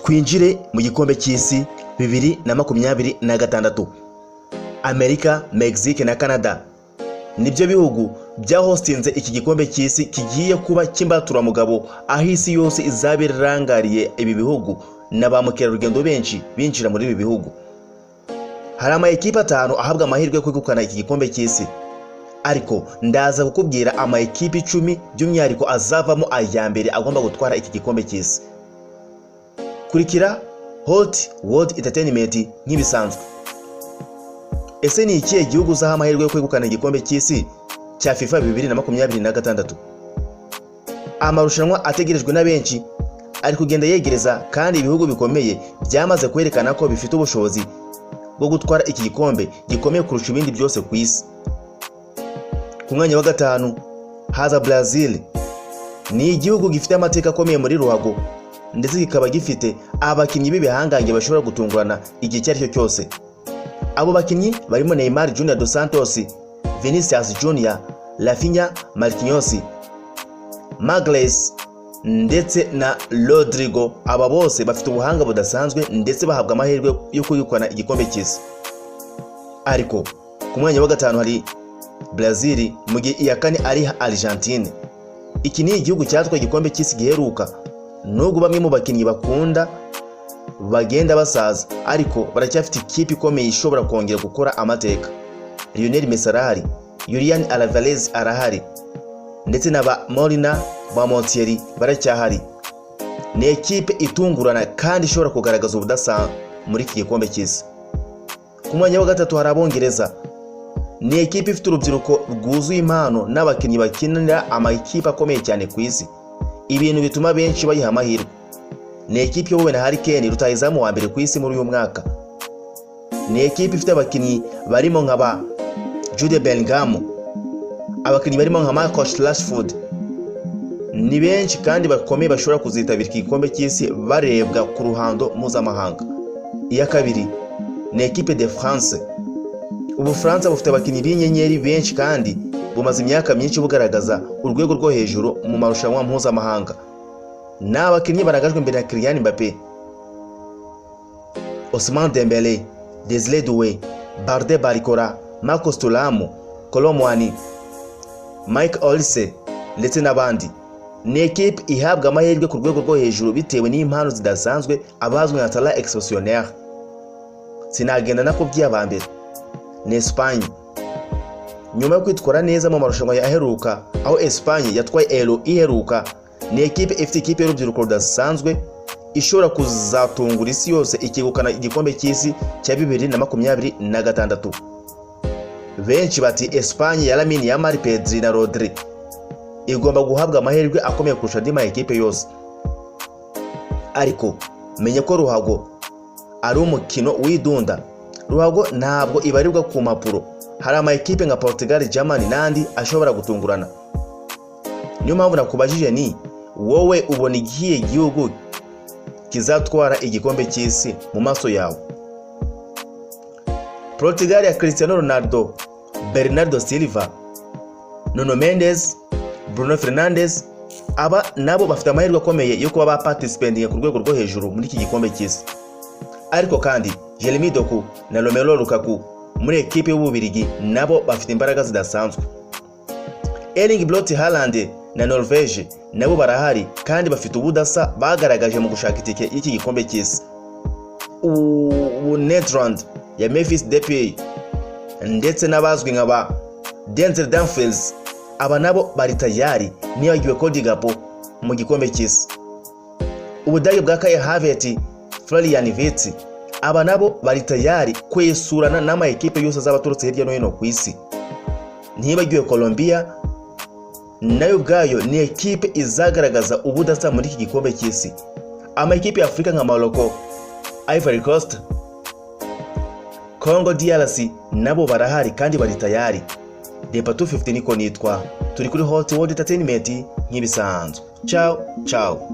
Twinjire mu gikombe cy'isi 2026. Amerika, Mexique na Canada nibyo bihugu byahostinze iki gikombe cy'isi kigiye kuba cy'imbaturamugabo, aho isi yose izaba irangariye ibi bihugu na ba mukerarugendo benshi binjira muri ibi bihugu. Hari ama ekipe atanu ahabwa amahirwe yo kwegukana iki gikombe cy'isi, ariko ndaza kukubwira ama ekipe 10 by'umwihariko azavamo aya mbere agomba gutwara iki gikombe cy'isi. Kurikira Hot World Entertainment nk'ibisanzwe. Ese ni ikihe gihugu uzaha amahirwe yo kwegukana igikombe cy'isi cya FIFA 2026? Amarushanwa ategerejwe na benshi ari kugenda yegereza, kandi ibihugu bikomeye byamaze kwerekana ko bifite ubushobozi bwo gutwara iki gikombe gikomeye kurusha ibindi byose ku isi. Ku mwanya wa gatanu haza Brazil. Ni igihugu gifite amateka akomeye muri ruhago, ndetse kikaba gifite abakinnyi b'ibihangange bashobora gutungurana igihe icyo ari cyo cyose. Abo bakinnyi barimo Neymar Junior dos Santos, Vinicius Junior, Raphinha, Marquinhos, Magalhaes ndetse na Rodrigo. Aba bose bafite ubuhanga budasanzwe, ndetse bahabwa amahirwe yo kwegukana igikombe cy'isi. Ariko ku mwanya wa gatanu hari Brazil, mu gihe iya kane ari Argentine. Iki ni igihugu cyatwaye igikombe cy'isi giheruka. Nubwo bamwe mu bakinnyi bakunda bagenda basaza, ariko baracyafite ikipe ikomeye ishobora kongera gukora amateka. Lionel Messi arahari, Julian Alvarez arahari, ndetse na ba Molina, ba Montiel baracyahari. Ni ekipe itungurana kandi ishobora kugaragaza ubudasa muri iki gikombe cy'isi. Ku mwanya wa gatatu hari Abongereza. Ni ekipe ifite urubyiruko rwuzuye impano n'abakinnyi bakinira amakipe akomeye cyane ku isi, ibintu bituma benshi bayiha amahirwe. Ni ekipe iyobowe na Harry Kane, rutahizamu wa mbere ku isi muri uyu mwaka. Ni ekipe ifite abakinnyi barimo nka ba Jude Bellingham, abakinnyi barimo nka Marcus Rashford. Ni benshi kandi bakomeye bashobora kuzitabira iki gikombe cy'isi barebwa ku ruhando mpuzamahanga. Iya kabiri ni Equipe de France. Ubufaransa bufite abakinnyi b'inyenyeri benshi, kandi bumaze imyaka myinshi bugaragaza urwego rwo hejuru mu marushanwa mpuzamahanga. Ni abakinnyi barangajwe imbere na Kylian Mbappé, Ousmane Dembélé, Désiré Doué, Bradley Barcola, Marcus Thuram, Kolo Muani, Michael Olise ndetse n'abandi. Ni ekipe ihabwa amahirwe ku rwego rwo hejuru bitewe n'impano zidasanzwe, abazwi nka talent exceptionnel. Sinagenda nakubwiye aba mbere ni Espagne. Nyuma yo kwitwara neza mu marushanwa aheruka, aho Espagne yatwaye Euro iheruka, ni ekipe ifite ikipe y'urubyiruko rudasanzwe ishobora kuzatungura isi yose ikegukana igikombe cy'isi cya 2026. Benshi bati Espagne ya Lamine Yamal, Pedri na Rodri igomba guhabwa amahirwe akomeye kurusha andi ma ekipe yose. Ariko menye ko ruhago ari umukino w'idunda. Ruhago ntabwo ibarirwa ku mpapuro. Hari ama ekipe nka Portugal, Germany n'andi ashobora gutungurana. Niyo mpamvu nakubajije ni wowe ubona igihe gihugu kizatwara igikombe cy'isi mu maso yawe? Portugal ya Cristiano Ronaldo, Bernardo Silva, Nuno Mendes, Bruno Fernandes, aba nabo bafite amahirwe akomeye yo kuba baparticipatinga ku rwego rwo hejuru muri iki gikombe cy'isi. Ariko kandi Jeremy Doku na Romelu Lukaku muri ekipe y'Ububirigi nabo bafite imbaraga zidasanzwe. Erling Braut Haaland na Norvege nabo barahari kandi bafite ubudasa bagaragaje mu gushaka itike y'iki gikombe cy'isi. Ubu Netherland ya Memphis Depay ndetse n'abazwi nka ba Denzel Dumfries, aba nabo bari tayari, nibagiwe Cody Gakpo mu gikombe cy'isi. Ubudage bwa Kai Havertz, Florian Wirtz, aba nabo bari tayari kwesurana n'ama ekipe yose azaba aturutse hirya no hino ku isi. Ntibagiwe Colombia, nayo ubwayo ni ekipe izagaragaza ubudasa muri iki gikombe cy'isi. Ama ekipe ya Afurika nka Morocco, Ivory Coast, Congo DRC nabo barahari kandi bari tayari. Depa 250 niko nitwa, turi kuri Hot World Entertainment nk'ibisanzwe. Ciao ciao.